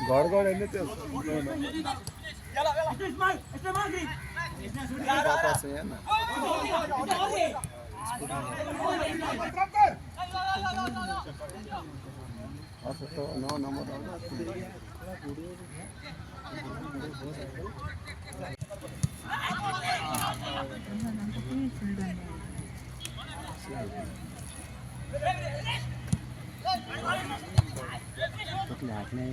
गोड गोड येयले ते पास आहे ना. असं तो 9 नंबर. कुठले हात नाही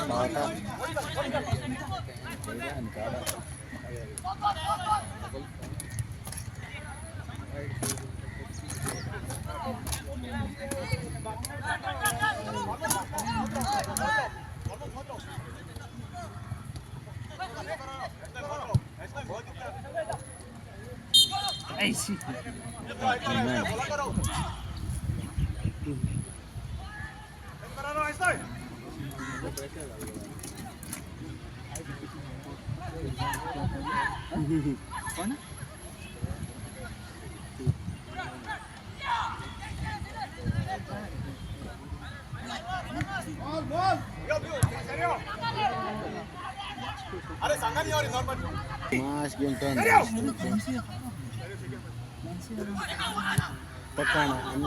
पावता आणि काढा. मास गेम टर्न पक्का ना आणि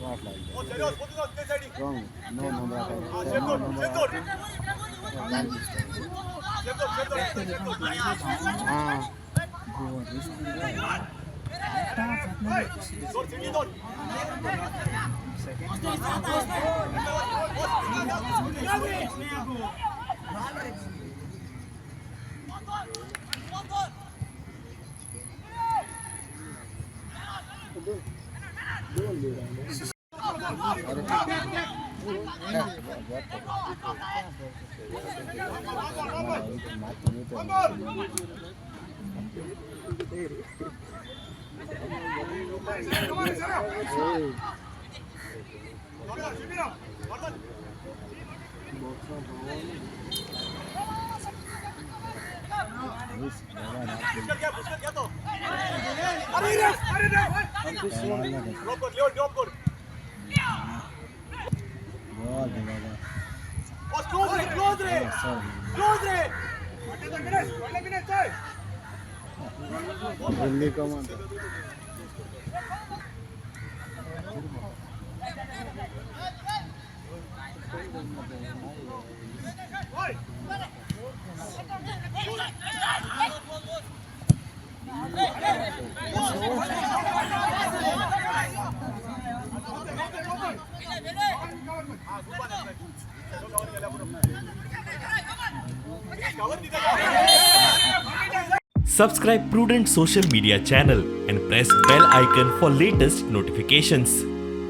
वाट लागली. Wrong 9 number, 9 number. हां. बॉल बाबा. दिल्ली कमान. Subscribe Prudent Social Media channel and press bell icon for latest notifications.